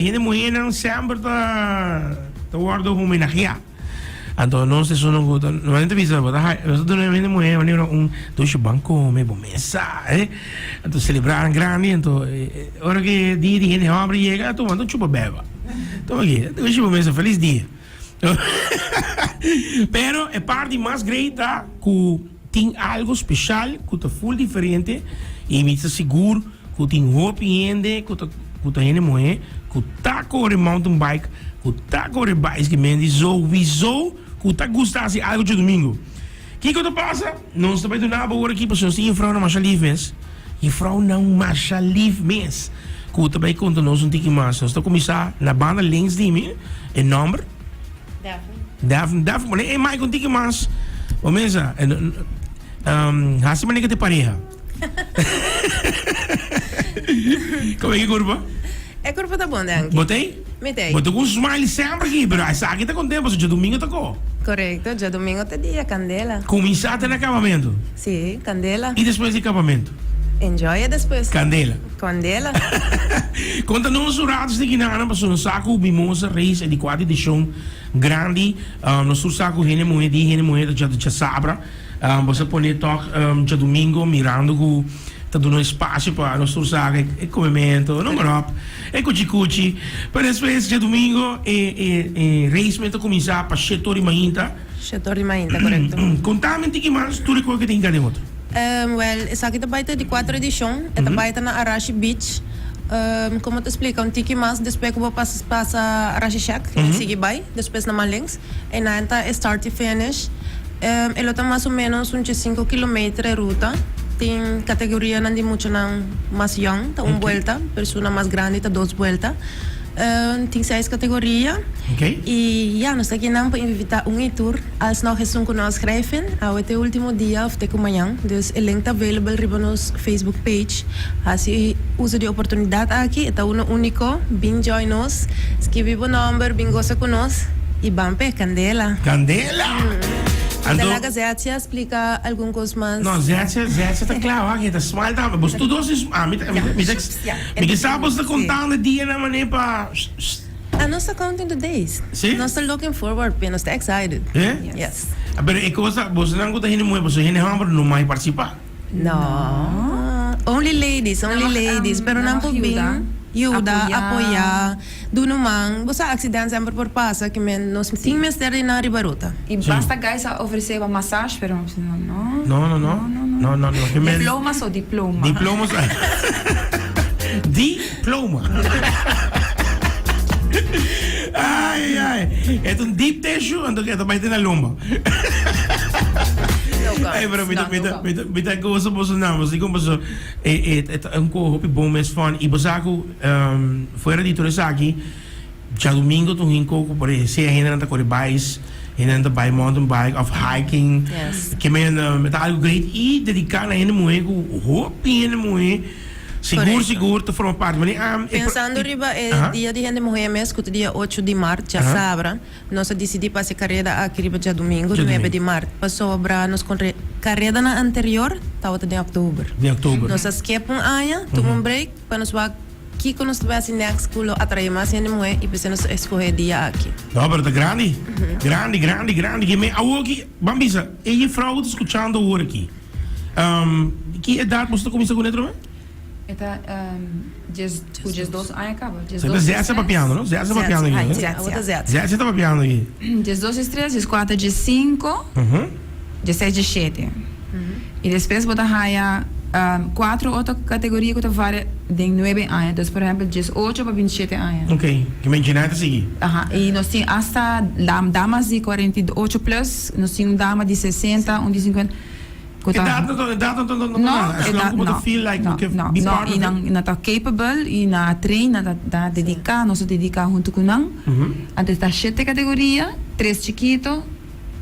Hende muhénan semper ta ta wòrdu homenageá. Anto nos esun ku ta normalmente bisa bo ta hai nos ta duna hende muhé manera un dushi ban kome bo mesa eh. Anto selebrá nan grandi anto ora ku e dia di hende hòmber yega tuma anto chupa beba. Tuma aki dushi bo mesa felis dia. Pero e parti mas great ta ku tin algu speshal ku ta ful diferente i mi ta sigur ku tin hopi hende ku ta ku ta hende muhé ku ta kore mountain bike, ku ta kore baiskimendi souwiso ku ta gusta hasi algu djadumingu. Kiko ta pasa? Nos ta bai duna bo ora aki pasobra nos tin jefrounan masha lif mes. Jefrounan masha lif mes ku ta bai konta nos un tiki mas. Nos ta kuminsá na banda links di mi, e nòmber? Daphne. Daphne, Daphne, pone e mic un tiki mas. Bo mesa, hasi manera ku ta e pareha. Como e curpa? E curpa ta bon, danki. Bo t'ey? Mi t'ey. Bo ta cu un smile semper aki, pero esaki ta contento pasobra djadomingo ta co. Correcto, djadomingo ta dia candela. Cuminsa te na cabamento. Si, candela. Y despues di cabamento? Enjoy e despues. Candela. Candela. Conta nos un rato esaki nan pasobra nos sa cu Mimosa Race e di cuatro edicion grandi. Nos tur sa cu hende muhe di hende muhe ta djasabra. Boso a pone tòg djadumingo mirando ku ta duna espasio pa nos tur saka e komemento, no maròp, e kuchikuchi. Pa despues djadumingo e e race men ta kuminsá pa shetor di mainta. Shetor di mainta, korekto. Kontami un tiki mas tur e kos ku tin ka den otro. Wèl, esaki ta bai ta di kuater edishon. E ta bai ta na Arashi Beach. Komo ta splika un tiki mas despues ku bo pasa Arashi Shack, sigui bai, despues na man links. Einan ta e start i finish. E lo ta mas o menos un diesinco kilometer e ruta. Tin categorianan di muchanan mas young ta un buelta, persona mas grandi ta dos buelta. Tin seis categoria. I ya, nos ta kinan pa invita un i tur. Alsnog esun cu no a schrijven, awe ta e ultimo dia of te cu mañan. Dus e link ta available riba nos Facebook page. Hasi uso di oportunidad aki, e ta uno unico. Bin join nos, skibi bo nomber, bin gosa cu nos y ban p'e candela. Candela! Anto. Ta laga Zetsia splica algun cos mas. No, Zetsia, Zetsia ta cla wak, e ta smile tambe. Bos tur dos is, ami ta, mi ta, mi ta, mi ke sa bos ta contando e dianan mane pa. Ah, nos ta counting the days. Si? Nos ta looking forward p'e, nos ta excited. Eh? Yes. Pero e cos ta, bosnan cu ta hende muhe, pasobra hende homber no mai participa. No. Only ladies, only ladies. Pero nan por bin yuda, apoya, duna un man. Bo sa accident semper por pasa, ki men nos tin mester di nan riba ruta. Y basta guys a ofrece pa massage, pero nos no, no. No, no, no. No, no, no. Ki men. Diploma so, diploma. Diploma so. Diploma. Ay, ay. E ta un deep tissue, anto e ta bai te na lomba. Ay, pero mi ta, mi ta, mi ta, mi ta goza boso nan, boso di kon boso e, e, e ta un ko hopi bon mes fun. I bo sa ku fuera di tur esaki, djadumingo ta un hinko ku por sea hendenan ta kore bais, hendenan ta bai mountain bike of hiking. Yes. Ke men ta algu great i dediká na hende muhé ku hopi hende muhé sigur Correcto. sigur ta forma parti. Wanneer, e pro- Pensando riba e Aha. dia di hende muhé mes ku ta dia ocho di mart, djasabra, Nos a disidí pa hasi kareda aki riba djadumingu, nuebe di mart, pasobra nos karedanan anterior tabata den òktober. Den òktober. Nos a skip un aña, tuma un break, pa nos wak kiko nos ta bai hasi next ku lo atraé mas hende muhé i p'esei nos a eskohé e dia aki. No, pero ta grandi. Grandi, grandi, grandi. Ke me awor aki, ban bisa, e jefrou ku ta skuchando awor aki, ki edat boso ta kuminsá kuné atrobe? E ta djes ku djesdos aña kaba. Sa ta Zètse papiando no? Zètse papiando aki no? Zètse ta papiando aki. Djesdos djestres djeskuater djesinku djeseis djesshete i despues bo ta haya kuatro otro kategoria ku ta varia den nuebe aña. Dus por ehèmpel djesocho pa bintishete aña. Ok, ke menshona ta sigui. Aha, i nos tin asta damas di 48 plus, nos tin un dama di 60, un di 50. Ku ta. Edat no ta, edat no ta, no ta No, nada. As long edat ku bo ta no. feel like No, bo ke no, be no. part I of nan it. nan ta capable i nan a train, nan ta nan a dediká, nos a dediká huntu ku nan. Anto ta shete kategoria, tres chikito,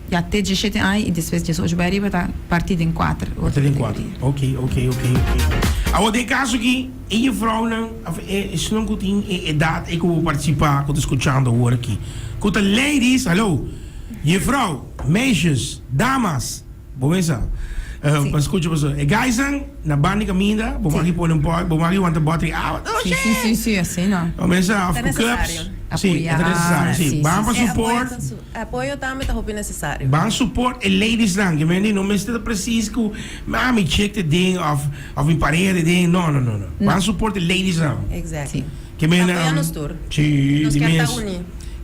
ya te diesshete aña i despues diesocho bai ariba ta partí den kuater otro Partí den kuater. kategoria. Ok, ok, ok, ok. Awor den e kaso aki e jefrounan of e esnan ku tin e edat ei ku bo partisipá ku ta skuchando awor aki, ku ta ladies, hallo, jefrou, meisjes, damas, Bo mesa. Pa scucha paso e guysnan na banda di caminda bo maki pone un pot bo maki wanta bottle di awa oh Si, si, si, si, asina. Bo mester of Ta cu cups. necesario. Si, e ta necesario, si. Ban pa E apoyo support. ta su apoyo tambe ta hopi necesario. Ban support e ladiesnan, ke mende no mester ta precies cu ah mi chick ta den of of mi pareha ta den, no no no no. Ban support e ladiesnan. Exactly. Si. Ke men, Apoya nos tur. Si, Nos di kier ta mes. uni.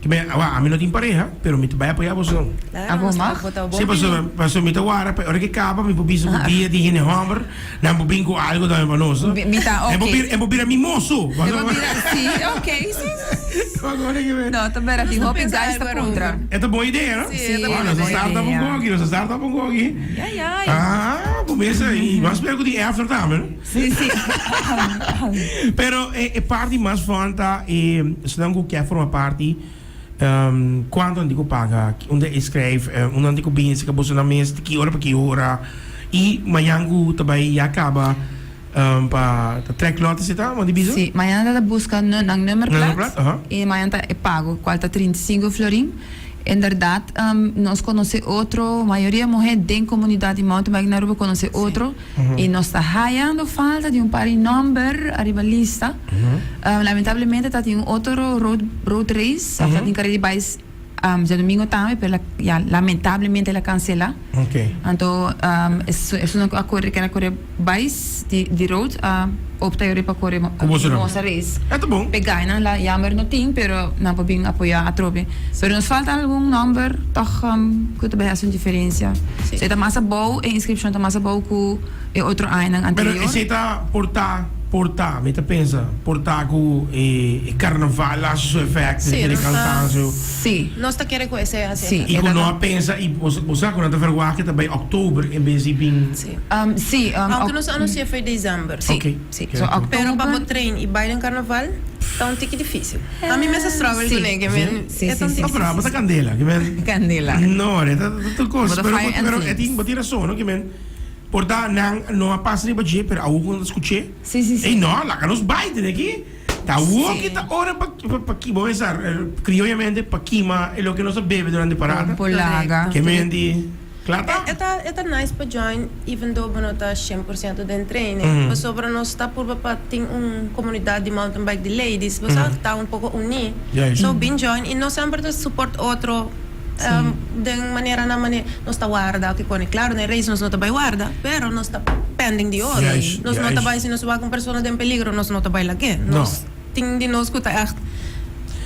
Ke men, awa, ami no tin pareha, pero mi ta bai apoya boso. Claro, Abo nos ta mag? bo ta bon Si, pasobra, bini. pasobra mi ta wara pa ora ke kaba mi por bisa ku dia di hende homber, nan por bin ku algo tambe pa nos. Mi, mi ta, En por ok. bira, en por bira mimoso. E por bira, si, ok, si, si, si. No, ta bera, tin Nos ta hopi pensa guys ta algo puntra. erover. E ta bon idea, no? Si, e ta Oh, bon nos a idea. start up un koki, nos a start up un koki. Ai, ai. Ah, bo mester, i mas spera ku tin after tambe, no? Sí, sí. Pero e, e parti mas fun ta e esnan ku kier forma parti, kuantu nan tin ku paga, unda e skrijf, unda nan tin ku bini seka boso nan mes, di ki ora pa ki ora, i mañan ku ta bai ya kaba pa ta trek lot esei ta, bo di bisa? Sí, mañana ta ta buska nan nummerplaat Nummerplaat, aha. i mañana ta e pago, kual ta 35 florin. Inderdaad, nos konosé otro, mayoria muhé den komunidat di mountain bike na Aruba konosé otro. Y nos ta hayando falta di un par di nomber ariba lista. Lamentablemente ta tin un otro road road race, of ta tin carrera di bais djadomingo tambe, pero ya lamentablemente el a cancela. Anto esunnan cu a core ker a core bais di di road a opta yori pa core Mimosa race. P'e gainan la jammer no tin, pero nan por bin apoya atrobe. Pero nos falta algun nomber toch cu ta bay haci un diferencia. So e ta mas abou, e inscripcion ta mas abou cu e otro añanan Pero anterior. esey ta por ta, por ta, mi ta pensa, por ta cu e carnaval a haci su efecto, Sí, e nos ta- cansancio. Sí. Nos ta kere cu esey a haci Sí. efecto. Y cu E ta no ta- a pensa, y bo bo sa cu nan ta verwacht ta bay october en bes di bin. Sí. Sí, Aunke nos a anuncia for december. Sí, Ok. sí. Ok, So, ok. Pero pa bo october. train y bay den carnaval ta un tiki dificil. A mi mes a struggle Sí. kuné, ke men Sí, e ta un sí, No, tiki pero abo ta candela, ke men. Candela. No, e ta tur cos. Bo ta Pero fire and pero e flames. tin bo tin rason, no, ke men. Por ta nan no a pasa riba dje, pero awor ku nan ta skuch'é. Sí, sí, sí. Ey, no, laga nos bai tene aki. Ta awor Sí. ki ta ora pa pa pa ki, bo pensar, criollamente pa kima e loke nos a bebe durante parada. Por laga. Ke men di. Kla ta? E ta e ta nice pa join even though bo no ta 100% den training. Pasobra nos ta purba pa tin un comunidad di mountain bike di ladies. Bo sa ta un poco uní. So bin join y nos semper ta support otro den maneranan mane nos ta warda o kikoni. Claro den race nos no ta bay warda pero nos ta pending di otro. Nos no ta bay si nos wak un persona den peligro nos no ta bay lag'é. Nos Tin di nos ku ta ègt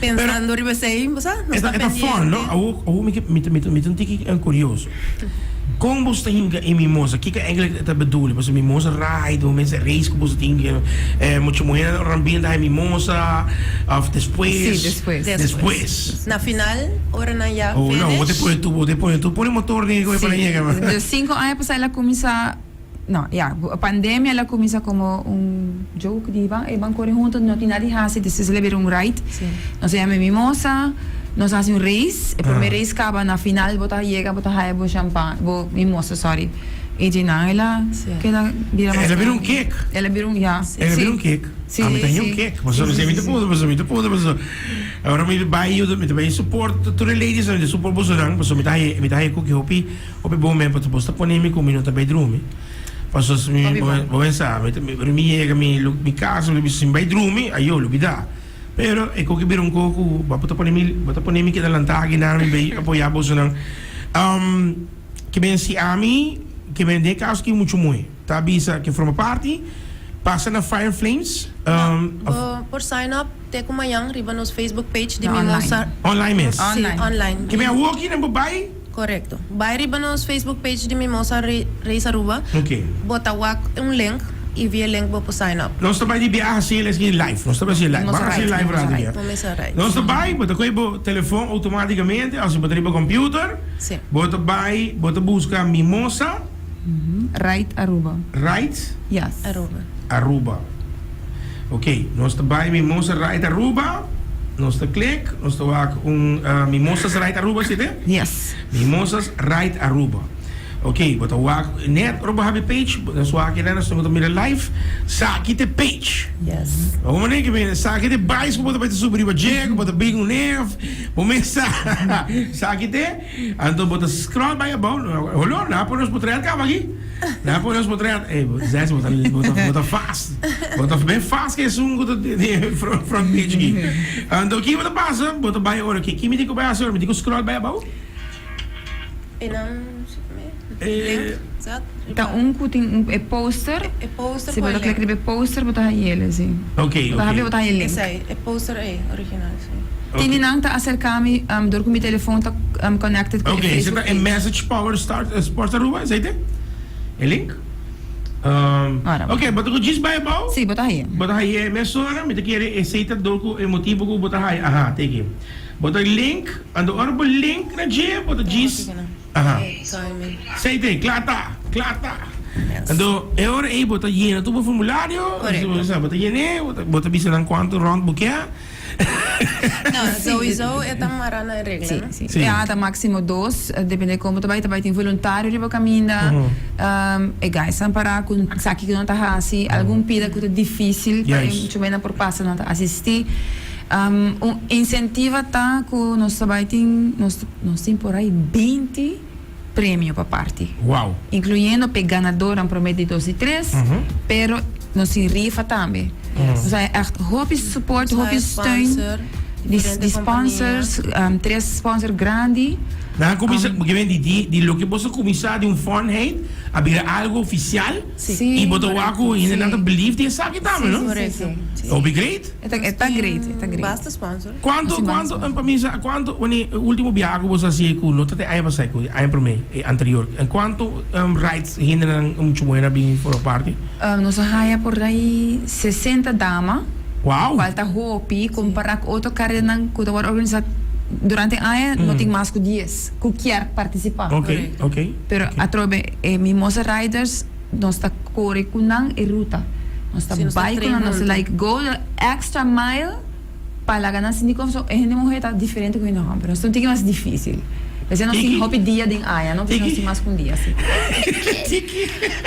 pensando riba esei, bo sa? Nos ta E ta fun, no? pendiente. Awor, awor mi ke, mi ta, mi ta, mi ta un tiki kurioso. Kon boso ta hinka e mimosa? Kiko eigenlijk e ta bedoel? Pasobra mimosa ride, bo mester race ku boso tin ke, mucha muhernan ora nan bini ta haña mimosa, òf despues? Sí, despues. Despues. Na final, ora nan ya Oh, no, bo te finish. pone tur, bo te pone tur, pone motor den e koe pa nan yega. Sí, dus sinku aña pasá el a kuminsá. No, ya, pandemia el a cuminsa como un joke di ban, e ban core hunto, no tin nada di haci, despues el a bira un ride. Nos a yama e mimosa, nos a haci un race, e prome race caba, na final bo ta yega, bo ta haya bo champa, bo mimosa, sorry. Y di nan el a keda bira mas El a bira un grandi. cake. El a bira un, ya. El a bira un cake. Sí, Ami ta haya un sí. cake. Pasobra Sí, mi sí, ta puntra, pasobra mi ta puntra, pasobra ora mi bai yuda, mi ta bai support tur e ladies, mi ta support bosonan, pasobra mi ta haya, mi ta haya cookie hopi. Hopi bon men pasobra bo sta pone mi ku mi no ta bai drumi. Pasobra si mi Hopi bon. bo pensa mi ta ora mi yega mi lu mi casa mi ta bisa si mi bai drumi ayo lubida. Pero e koki bira un koko ku bo ta pone mi bo ta pone mi keda lanta akinan mi bai apoya bosonan. Ke men si ami ke men den e kaso ki muchu muhe ta bisa ke forma parti pasa na Fire and Flames No, bo por sign up te ku mañan riba nos Facebook page di No, online. Mimosa. Online mes. Si, Online. online. Ke men awoki nan bo bai. Korekto. Bai riba nos Facebook page di Mimosa Race Aruba. Ok. Bo ta wak un link y via link bo por sign up. Nos ta bai di biaha haci el esaki live. Nos ta bai haci live. Mimosa Ban haci Ride, live Mimosa rato Ride. biaha. Mimosa Ride. Nos ta bai, bo ta kohe bo telefon automaticamente of si bo ta riba computer. Si. Bo ta bai, bo ta busca Mimosa. Ride Aruba. Ride. Yes. Aruba. Aruba. Ok, nos ta bai Mimosa Ride Aruba, nos ta click, nos ta wak un Mimosas Ride Aruba si te? Yes. Mimosas Ride Aruba. Ok, bo ta wak net ora bo habi page, nos wak e nos ta mira live, saki te page. Yes. Bo manera ke bini, saki te bais ku bo ta bai ta subi riba dje, ku bo ta bin un nef, bo mes sa saki te, anto bo ta scroll bai abou, holo, nan a pone nos potret kaba aki, nan a pone nos potret, ey, Zes bo ta bo ta bo ta fast, bo ta ben fast ke esun ku ta den front front page aki. Anto ki bo ta pasa, bo ta bai ora, ki mi tin ku bai hasi ora, mi tin ku scroll bai abou? Einan link zat. Ta un ku tin un e poster. E poster Si bo ta klik riba e poster bo ta hayele si. Ok Bo ta habi bo ta haya link. Esei e poster ei original si. Tin di nan ta aserka mi dor ku mi telefon ta connected ku e Ok esei Facebook ta e page. message power start sports Aruba esei te e link? Ora bo. Ok bo ta ku djis bai abou. Si bo ta haye. Bo ta haye mesora mi ta kere esei ta dor ku e motibo ku bo ta haya aha te aki. Bo ta link, anto ora bo link na dje bo ta djis, aha, sei te, kla ta, kla ta. Anto e ora ei bo ta yena tur bo formulario, bo ta yen'é, bo ta bisa nan kuantu rònt bo ke. No, souiso e ta mara na e regla, no? Si, si. Ya ta máksimo dos, depende kon bo ta bai, ta bai tin voluntario riba kaminda, e guysnan pará ku sa kiko nan ta hasi, algun pida ku ta difísil pa e mucha mei nan por pasa nan ta asistí. Un insentiva ta ku nos ta bai tin nos nos tin por ai 20 premio pa parti. Wow. Inkluyendo p'e ganadornan promé di dos i tres, pero nos tin rifa tambe. Nos a ègt hopi support, hopi steun di di sponsors, tres sponsor grandi. Nan a kuminsá, bo ke men di di di loke boso a kuminsá di un funheid a bira algu ofisial i bo ta wak ku hendenan ta believe di esaki tambe, no? Hopi great. E ta e ta great, e ta great. Basta sponsor. Cuanto, cuanto, pa mi sa, cuanto, wanneer e ultimo biaha cu boso a haci cu no ta te aña pasa, cu e aña prome, e anterior, en cuanto rides hendenan mucho muher a bin forma parti? Nos a haya por ahí 60 dama. Wow! Cual ta hopi compara cu otro carenanan cu ta worde organisa durante e aña, no tin mas cu dies cu kier participa. Ok, ok. Pero atrobe e Mimosa Riders. Nos ta kore ku nan e ruta. Nos ta bai ku nan, nos ta like go the extra mile pa laga nan sinti konfort. E hende muher ta diferente ku hende homber. Nos ta un tiki mas dificil. P'esei nos tin hopi dia den aña, no? P'esei nos tin mas ku un dia, si.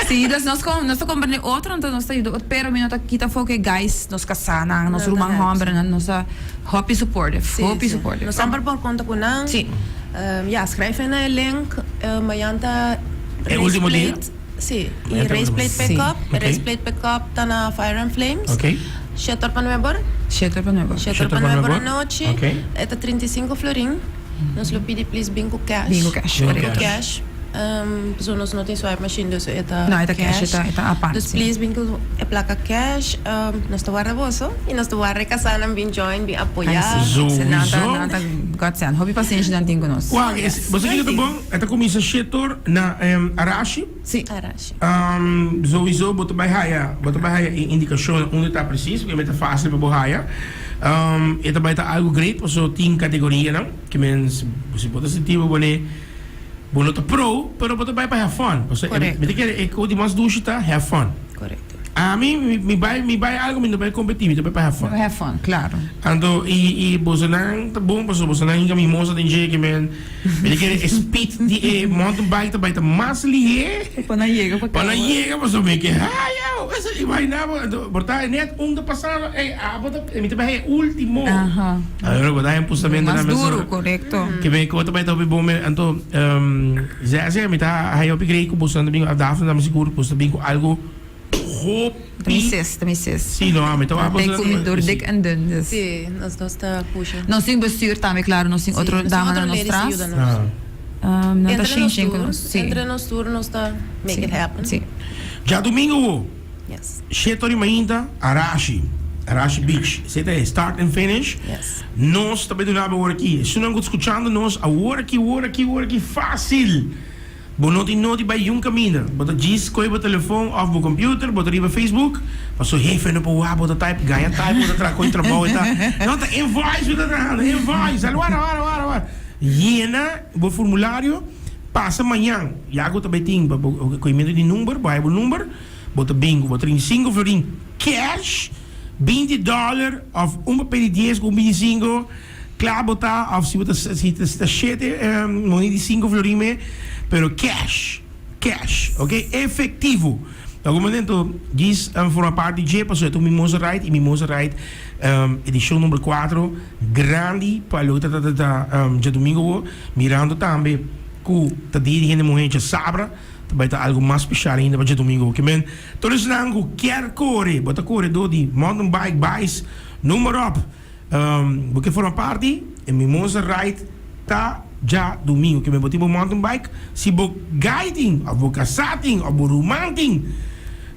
Si, dus nos nos ta comprende otro, enton nos ta yuda otro, pero mi no ta kita afó ku e guys, nos kasánan, nos ruman hombernan, nos ta hopi supportive, hopi supportive. Nos semper por konta ku nan. Si. Ya, schrijf in na e link. Mañan ta E ultimo dia? Sí, y race plate pick up. E race plate pick up ta na Fire and Flames. Ok. Shetor pa nuebor. Shetor pa nuebor. Shetor pa nuebor anochi. Ok. E ta 35 florin. Nos lo pidi please bin cu cash. Bin cu cash, Bin cu correcto. cash. Pasobra nos no tin swipe machine, dus e ta No, e ta cash, e ta, e ta apart, Dus sí. please bin cu e placa cash. Nos ta warda boso y nos ta warda e casanan bin join, bin apoya. Ay, sí. Sowieso. Nan ta, nan ta godsend. Hopi pasenshi nan tin cu nos. Wak, es, boso kiko ta bon? E ta kuminsá shetor na Arashi. Sí. Arashi. Sowieso bo ta bai haya, bo ta bai haya e indikashon unda ta presis, porque ta fásil pa bo haya. E ta bai ta algu great paso tin kategorianan, ke men si bo ta sinti bo bone, bo no ta pro, pero bo ta bai pa have fun. Paso Korekto. mi ta kere e kos di mas dushi ta have fun. Korekto. Ami, mi bai, mi bai algu mi no bai kompetí, mi ta bai pa have fun. Have fun, klaro. Anto i bosonan ta bon paso bosonan hinka mimosa den dje ke men. Mi ta kere e speed di e mountain bike ta bai ta mas lihé. Pa nan yega pa Pa nan kaba. yega pasobra mi ke haya imagina bo anto por ta net un ta pasando ey abo ta mi ta bai haya e ultimo. Aha. Awor bo ta haya pustamento Mas na mesa. duro, korekto. Ke mi ku ta bai ta hopi bon me anto Zezé mi ta haya hopi grei ku boso nan ta bin ku Daphne ta mi sigur boso ta bin ku algo Hopi. Ta mi sis, ta mi sis. Sí, no, ami ta wak Te ku mi door dik en dun, dus. Sí, nos dos ta pusha. Nos tin bestuur tambe, klaro, nos tin otro damanan nos tras. Nan ta shin shin ku nos, sí. Entre nos tur nos ta make it happen. Sí. Djadumingu wo, Yes. shete ora mainta, Arashi, Arashi Beach. Esei ta e start and finish. Yes. Nos ta bai duna bo awor aki. Esunnan ku ta skuchando nos awor aki, awor aki, awor aki, fásil. Bo no tin nodi bai yun kaminda. Bo ta djis koe bo telefon òf bo computer, bo ta riba Facebook, paso hefe no por wak bo ta type, gaña type bo ta traha koe trabou e ta. No, ta invoice bo ta trahando, invoice, al wara wara wara wara. Yena bo formulario, pasa mañan, ya ku ta bai tin pa bo koementu di number, bo haya bo number, bo ta bin ku bo 35 florin cash, 20 dollar òf un papel di dies ku un 25. Kla bo ta of si bo ta si ta shete moneda di sinku florin me pero cash. Cash, ok, efectivo. Na algun momento djis forma parti dje pasobra e ta un Mimosa Ride y Mimosa Ride edicion number cuatro grandi pa loke ta trata ta djadomingo awo mirando tambe cu ta dia di hende muhe djasabra ta bay ta algo mas special ainda pa djadomingo awo. Kimen tur esnan cu kier core bo ta core door di mountain bike, bais, noem maar op. Bo ke forma parti? E Mimosa Ride ta djadumingu. Ke men bo tin bo mountain bike? Si bo guy tin, of bo kasá tin, of bo ruman tin,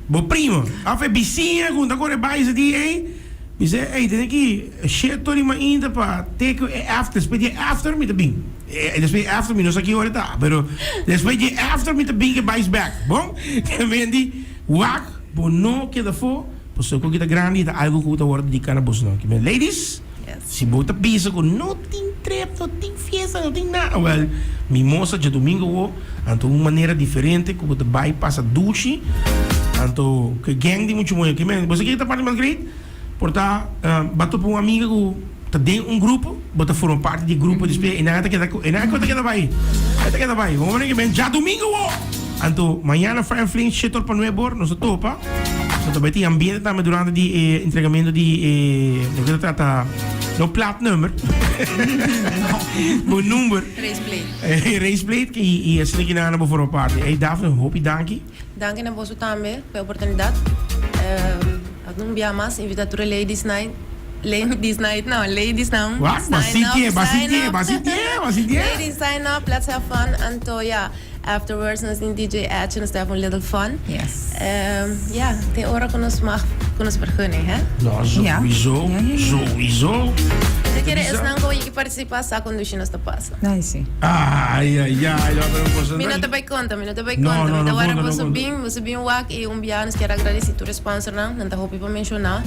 bo primo, of e bisiña ku ta kore bai esei dia ei, bisa ei tene ki sheto riba mainta pa te ku e after. Despues di e after mi ta bin. Despues di e after mi no sa ki ora e ta, pero despues di e after mi ta bin ku e bais bek. Bon? Ke men di wak bo no keda afó. Pasobra ku ta grandi ta algu ku ta wòrdu dediká na bosnan. Ki men ladies, si bo ta bisa ku no tin trip, no tin fiesta, no tin nada, wèl, mimosa djadumingu awo, anto un manera diferente ku bo ta bai pasa dushi, anto ku e gang di muchu muhé. Ki men, bo sa kiko ta parti mas great? Por ta bo a topa un amiga ku ta den un grupo, bo ta forma parti di e grupo, despues e nan ta keda ku, e nan ta keda bai, e ta keda bai. Bo mira ki men djadumingu awo! Anto mañana Fire and Flames shetor pa nuebor nos ta topa. Nos ta bai tin ambiente tambe durante di e entregamento di e loke ta trata no plaatnummer bo number. Race plate. Race plate y y asina ki nan bo forma parti. Ey Daphne hopi danki. Danki na boso tambe pa e oportunidad. Un bia mas invita tur e ladies night ladies night no ladies nan Wak sign up basintie sign basintie up basintie basintie. Ladies sign up let's have fun anto ya. Afterwards nos tin DJ Edge nos ta have un little fun. Yes. Ya, tin ora ku nos mag ku nos vergunning, hè? No, sowieso, sowieso. Mi ta kere esnan ku yigi partisipa sa kon dushi nos ta pasa. Ai si. Ai, ai, ai, lo pero cosa. Mi no ta bai konta, mi no ta bai konta. Mi ta wara boso bin, boso bin wak i un bia nos kier agradesi tur e sponsornan, nan ta hopi pa menshoná.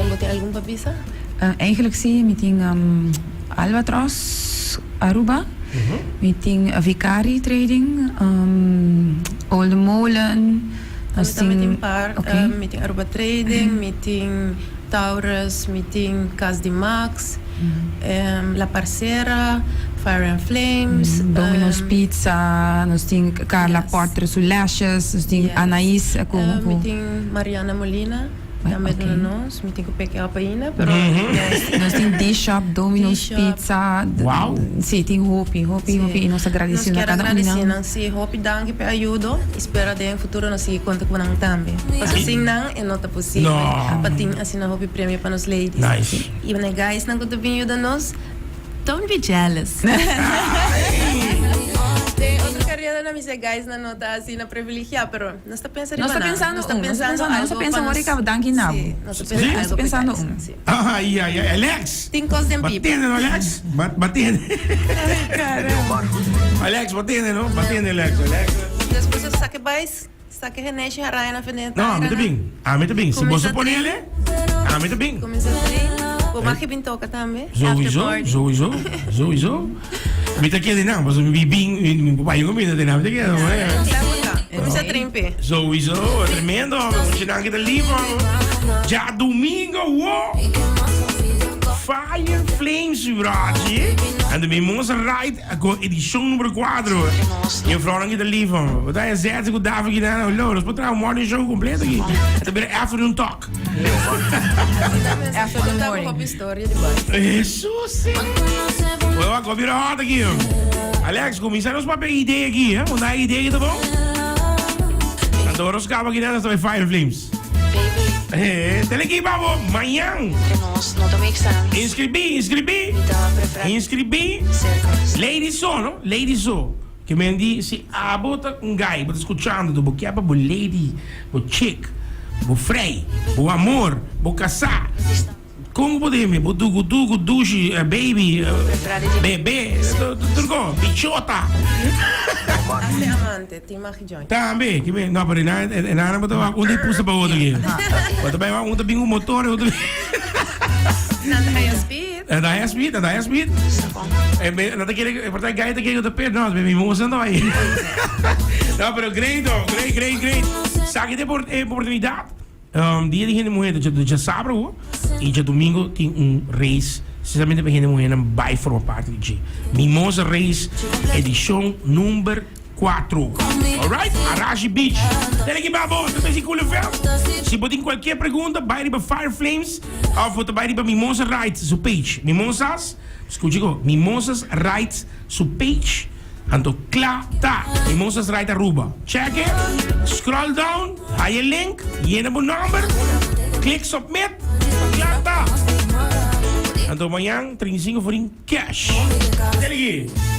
Bo tin algun pa bisa? Eigenlijk si, mi tin Albatros Aruba. Mi tin Vicari Trading, Olde Molen, nos Mi tambe tin tin par, ok. mi tin Aruba Trading, mi tin Taurus, mi tin Cas di Max, La Parcera, Fire and Flames. Domino's Pizza, nos tin Carla Porter su lashes, nos tin Anais ku. Mi tin Mariana Molina. Tambe duna nos, mi tin ku peke op ainda, pero yes. Nos tin D-Shop, Domino's Pizza. Wow! Si, tin hopi, hopi, hopi i nos ta gradisi na kada un di nan. Nos kier agradisi nan, si, hopi danki pa e ayudo i spera den futuro nos sigui konta ku nan tambe. Pasobra sin nan e no ta posibel pa tin asina hopi premio pa nos ladies. Nice. I e guysnan ku ta bin yuda nos, don't be jealous. Den otro kareranan mi sa guysnan no ta asina privilegiá, pero. Nos ta pensa riba Nos ta nan. pensando Nos ta un, nos ta pensando pensando, nos ta algo pensa pa wor nos. i kaba danki na bo. Sí, nos ta Sí, pensa nos ta algo pa pensando guys. un. Sí. Ai, ai, ai, Alex! Tin kos den pipa. Batende no, Alex? Ba- Batende. Alex, batende no? Batende, Alex. Alex. Despues a sake bais, sake Geneshi Haraya na fende No, ami ta bin. Ami ta bin. Si boso Kuminsa ponele, ami ta bin. Kuminsa train. Bo mag bin toka tambe. After Sowieso, party. sowieso, sowieso. Mi ta kere nan, pasobra mi bin, mi papá yunga mi ta tene, mi ta kere. Kuminsa trimpe. Sowieso, tremendo, muchanan ki ta lief, Djadumingo, wo! Fire Flames, Roger. En de Mimosa Ride ku edishon numero 4. Juffrouwnan ki ta lief, bo ta zet ku David ki nan, lo, nos por traha un morning show kompleto aki. Ta bira afternoon talk. Afternoon morning. Jesus! Bueno, a bira hot aki. Alex, kuminsá nos papia idea aki, hè? Manda idea aki ta bon? Anto nos kaba aki nos ta bai Fire Flames. Eh, tele aki babo, mañan. Inscribí, inscribí. Inscribí. Ladies so, no? Ladies so. Ke men di, si abo ta un guy, bo ta skuchando, bo kier pa bo lady, bo chick, bo frei, bo amor, bo kasá, kon bo por hende? Bo dugu dugu, dushi, baby, bebe, tur ko, bichota. Hasta amante, tin mag join. Tambe, ke men, no, pero e nan bo ta wak un ta pusta pa otro aki. Bo ta bai wak un ta bin ku motor, otro. Nan ta haya speed. Nan ta haya speed, nan ta haya speed. Nan ta kere, por ta guy ta kere ku ta pet, no, mi mosa no ahí. No, pero great, oh, great, great, great. Saki de por, eh, oportunidad. Um, dia di hende muher ta djasabra ho, y djadomingo tin un race, precisamente pa hende muhernan bai forma parti di dje. Mimosa Race, edicion number. 4. Alright? Arashi Beach. Tele ki babo, ta besi Cool FM. Si bo tin cualkier pregunta, bai riba Fire Flames of bo ta bai riba Mimosa Rides su page. Mimosas, scucha ko, Mimosas Rides su page. Anto kla ta. Mimosas Ride Aruba. Check it, scroll down, haya e link, yena bo nomber, click submit, kla ta. Anto mañan 35 forin cash. Tele ki.